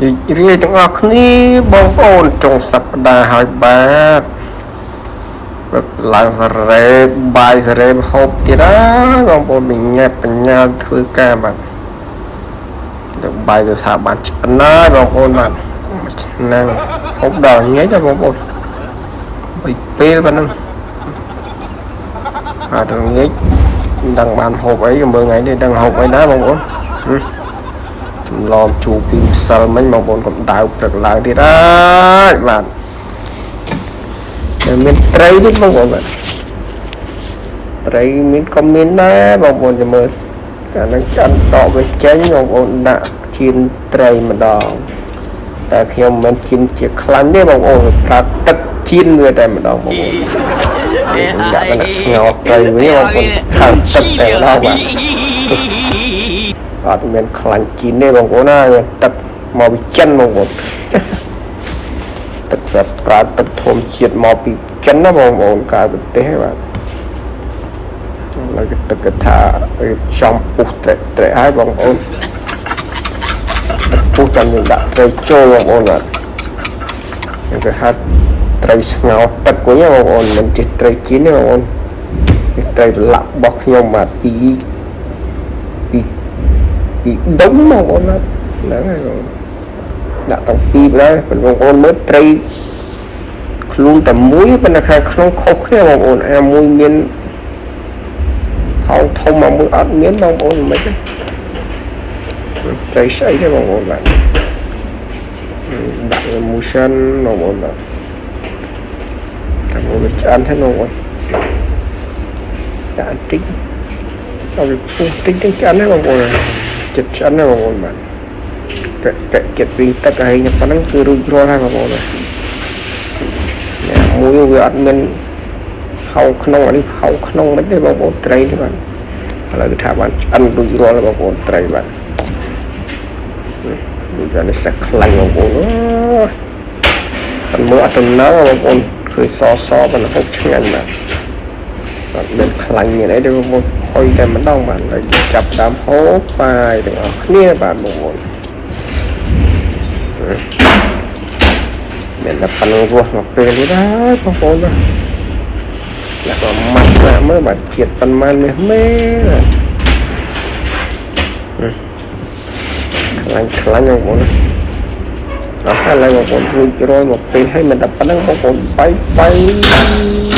រីករាយទាំងអស់គ្នាបងប្អូនចុងសប្តាហ៍ហើយបាទព្រឹកឡើងសារ៉េបាយសារ៉េហូបទៀតហើយបងប្អូនបញ្ញាបញ្ញាធ្វើការបាទទៅបាយទៅថាបានឆ្អិនហើយបងប្អូនបាទមួយឆ្នាំហូបដល់ងាយទៅបងប្អូនបីពេលប៉ុណ្ណឹងបាទដល់ងាយមិនដឹងបានហូបអីមើលថ្ងៃនេះដឹងហូបអីដែរបងប្អូន ចម្លងជូរពីម្សិលមិញបងប្អូនកុំដៅព្រឹកឡើងទៀតហើយបាទតែមានត្រីទៀតបងប្អូនបាទត្រីមានក៏មានដែរបងប្អូនចាំមើលកាលហ្នឹងឆ្អិនដកវាចេញបងប្អូនដាក់ចៀនត្រីម្ដងតែខ្ញុំមិនមែនចៀនជាខ្លាញ់ទេបងប្អូនប្រើទឹកចៀនវាតែម្ដងបងប្អូនដាក់ទៅស្ងោរត្រីវិញបងប្អូនខាងទឹកតែម្ដងបាទ អត់មានខ្លាញ់ជីនទេបងប្អូនណាមានទឹកមកពីចិនបងប្អូន ទឹកស្រាប់ប្រើទឹកធម្មជាតិមកពីចិនណាបងប្អូនក្រៅប្រទេសបាទឥឡូវគេទឹកគេថាចំពុះត្រេកត្រេកហើយបងប្អូនទឹកពុះចាំយើងដាក់ត្រីចូលបងប្អូនបាទហ្នឹងគេហៅត្រីស្ងោរទឹកវិញណាបងប្អូនមិនចេះត្រីជីនទេបងប្អូននេះត្រីប្រឡាក់របស់ខ្ញុំបាទពីពី ពីដុំបងប្អូនណាហ្នឹងហើយបងដាក់ទាំងពីរដែរបងប្អូនមើលត្រីខ្លួនតែមួយប៉ុន្តែខាងក្នុងខុសគ្នាបងប្អូនអាមួយមានហោងធំអាមួយអត់មានបងប្អូនមិនទេត្រីស្អីទេបងប្អូនបាទដាក់វាមួយសិនបងប្អូនបាទតែមកវាឆ្អិនទេបងប្អូនដាក់បន្តិចឲ្យវាពុះតិចតិចឆ្អិនទេបងប្អូនចិត្តឆ្អិនទេបងប្អូនបាទកែកែចិត្តវិញទឹកឲ្យប៉ុណ្ណឹងគឺរួចរាល់ហើយបងប្អូនបាទមួយវាអត់មានហៅក្នុងអានេះហៅក្នុងមិនទេបងប្អូនត្រីទេបាទឥឡូវគឺថាបានឆ្អិនរួចរាល់ហើយបងប្អូនត្រីបាទដូចតែនេះសាក់ខ្លាញ់បងប្អូនអូអត់មើលអត់តំណងបងប្អូនឃើញសសប៉ុន្តែហូបឆ្ងាញ់បាទអត់មានខ្លាញ់មានអីទេបងប្អូនហុយតែម្ដងបាទហើយចាប់ដើមហូបបាយទាំងអស់គ្នាបាទបងប្អូនមានតែប៉ុណ្្នឹងរស់មកពេលនេះហើយបងប្អូនបាទแล้วក៏ម៉ាត់ស្លាកមើលបាទជាតិប៉ុន្មានមាសមេបាទខ្លាញ់ខ្លាញ់បងប្អូនអស់ហើយឡើយបងប្អូនរួចរាល់មកពេលហើយមិនតែប៉ុណ្្នឹងបងប្អូនបាយបាយ។